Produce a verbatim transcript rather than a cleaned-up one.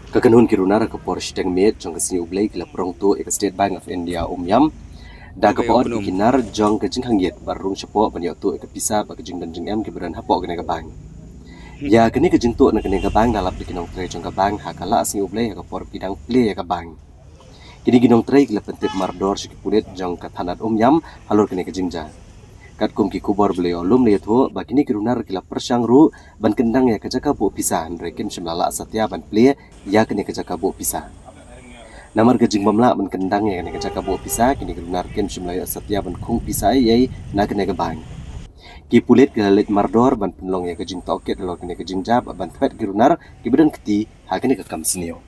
Ka kynhun ki runar ha ka por shiteng miet jong ka sngi U Blei ki la prong tuh ïa ka State Bank of India Umiam da kaba ot ïa ki nar jong ka jingkhang ïit bad rung shapoh ban ïoh tuh ïa ka pisa bad ka jingdon jingem kiba don hapoh kane ka bank. Ïa kane ka jingtuh na kane ka bank la lap da ki nongtrei jong ka bank ha ka la sngi U Blei ha ka por ba ki dang plie ïa ka bank. Kine ki nongtrei ki la pyntip mardor sha ki pulit jong ka thanat Umiam halor kane ka jingjia. Katkum ki khubor ba la ïoh lum la ïathuh ba kine ki runar ki la pyrshang ruh ban kyndang ïa ka jaka buh pisa hynrei kim shym la lah satia ban plie ïa kane ka jaka buh pisa. Namar ka jingbym lah ban kyndang ïa kane ka jaka buh pisa, kine ki runar kim shym la ïoh satia ban khung pisa ei ei na kane ka bank. Ki pulit ki la leit mardor ban pynlong ïa ka jingtohkit halor kane ka jingjia bad ban thwet ki runar kiba don kti ha kane ka kam sniew.